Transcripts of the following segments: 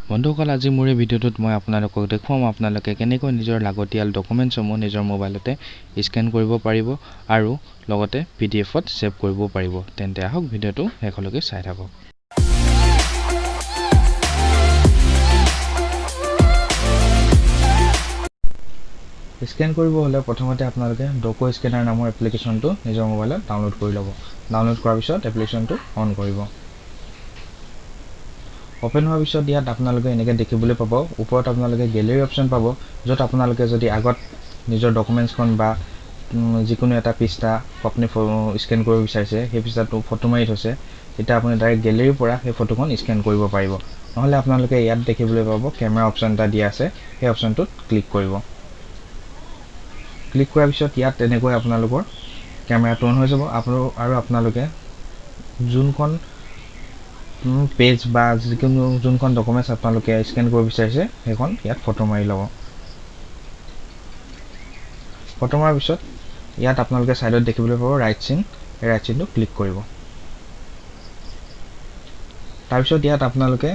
বন্ধুসকল, আজি মোৰ এই ভিডিঅ'টোত মই আপোনালোকক দেখুৱাম আপোনালোকে কেনেকৈ নিজৰ লাগতিয়াল ডকুমেণ্টছসমূহ নিজৰ মোবাইলতে স্কেন কৰিব পাৰিব আৰু লগতে পিডিএফত ছেভ কৰিব পাৰিব। তেন্তে আহক, ভিডিঅ'টো শেষলৈকে চাই থাকক। স্কেন কৰিব হ'লে প্ৰথমতে আপোনালোকে ডকো স্কেনাৰ নামৰ এপ্লিকেশ্যনটো নিজৰ মোবাইলত ডাউনলোড কৰি ল'ব। ডাউনলোড কৰাৰ পিছত এপ্লিকেশ্যনটো অন কৰিব। অ'পেন হোৱাৰ পিছত ইয়াত আপোনালোকে এনেকৈ দেখিবলৈ পাব, ওপৰত আপোনালোকে গেলেৰী অপশ্যন পাব, য'ত আপোনালোকে যদি আগত নিজৰ ডকুমেণ্টছখন বা যিকোনো এটা পৃষ্ঠা আপুনি স্কেন কৰিব বিচাৰিছে, সেই পৃষ্ঠাটো ফটো মাৰি থৈছে, তেতিয়া আপুনি ডাইৰেক্ট গেলেৰীৰ পৰা সেই ফটোখন স্কেন কৰিব পাৰিব। নহ'লে আপোনালোকে ইয়াত দেখিবলৈ পাব কেমেৰা অপশ্যন এটা দিয়া আছে, সেই অপশ্যনটোত ক্লিক কৰিব। ক্লিক কৰাৰ পিছত ইয়াত তেনেকৈ আপোনালোকৰ কেমেৰাটো অন হৈ যাব। আৰু আপোনালোকে যোনখন পেজ বা যিকোনো যোনখন ডকুমেণ্টছ আপোনালোকে স্কেন কৰিব বিচাৰিছে, সেইখন ইয়াত ফটো মাৰি ল'ব। ফটো মৰাৰ পিছত ইয়াত আপোনালোকে ছাইডত দেখিবলৈ পাব ৰাইট চিন, এই ৰাইট চিনটো ক্লিক কৰিব। তাৰপিছত ইয়াত আপোনালোকে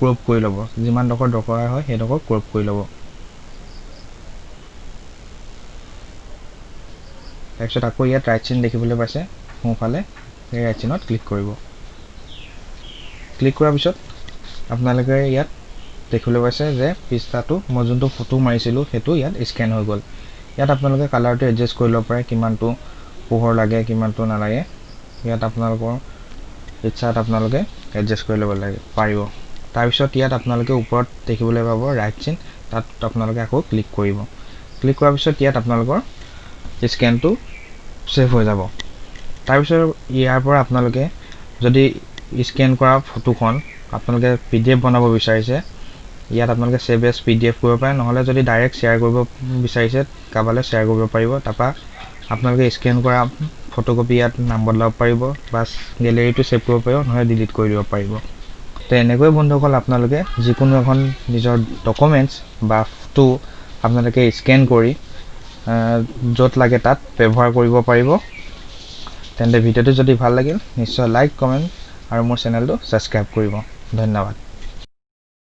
ক্ৰপ কৰি ল'ব, যিমানডোখৰ দৰকাৰ হয় সেইডোখৰ ক্ৰপ কৰি ল'ব। তাৰপিছত আকৌ ইয়াত ৰাইট চিন দেখিবলৈ পাইছে সোঁফালে, সেই ৰাইট চিনত ক্লিক কৰিব। ক্লিক কৰাৰ পিছত আপোনালোকে ইয়াত দেখিবলৈ পাইছে যে পৃষ্ঠাটো মই যোনটো ফটো মাৰিছিলোঁ সেইটো ইয়াত স্কেন হৈ গ'ল। ইয়াত আপোনালোকে কালাৰটো এডজাষ্ট কৰি ল'ব পাৰে, কিমানটো পোহৰ লাগে কিমানটো নালাগে, ইয়াত আপোনালোকৰ ইচ্ছাত আপোনালোকে এডজাষ্ট কৰি ল'ব লাগে পাৰিব। তাৰপিছত ইয়াত আপোনালোকে ওপৰত দেখিবলৈ পাব ৰাইট চিন, তাত আপোনালোকে আকৌ ক্লিক কৰিব। ক্লিক কৰাৰ পিছত ইয়াত আপোনালোকৰ স্কেনটো ছেভ হৈ যাব। তাৰপিছত ইয়াৰ পৰা আপোনালোকে যদি স্কেন কৰা ফটোখন আপোনালোকে পিডিএফ বনাব বিচাৰিছে, ইয়াত আপোনালোকে ছেভ এজ পিডিএফ কৰিব পাৰে। নহ'লে যদি ডাইৰেক্ট শ্বেয়াৰ কৰিব বিচাৰিছে কাৰোবালৈ শ্বেয়াৰ কৰিব পাৰিব। তাৰপৰা আপোনালোকে স্কেন কৰা ফটোকপি ইয়াত নাম বদলাব পাৰিব বা গেলেৰীটো ছেভ কৰিব পাৰিব, নহ'লে ডিলিট কৰি দিব পাৰিব। তো এনেকৈ বন্ধুসকল আপোনালোকে যিকোনো এখন নিজৰ ডকুমেণ্টছ বা ফটো আপোনালোকে স্কেন কৰি য'ত লাগে তাত ব্যৱহাৰ কৰিব পাৰিব। তেন্তে ভিডিঅ'টো যদি ভাল লাগিল নিশ্চয় লাইক, কমেণ্ট আৰু মোৰ চেনেলটো ছাবস্ক্ৰাইব কৰিব। ধন্যবাদ।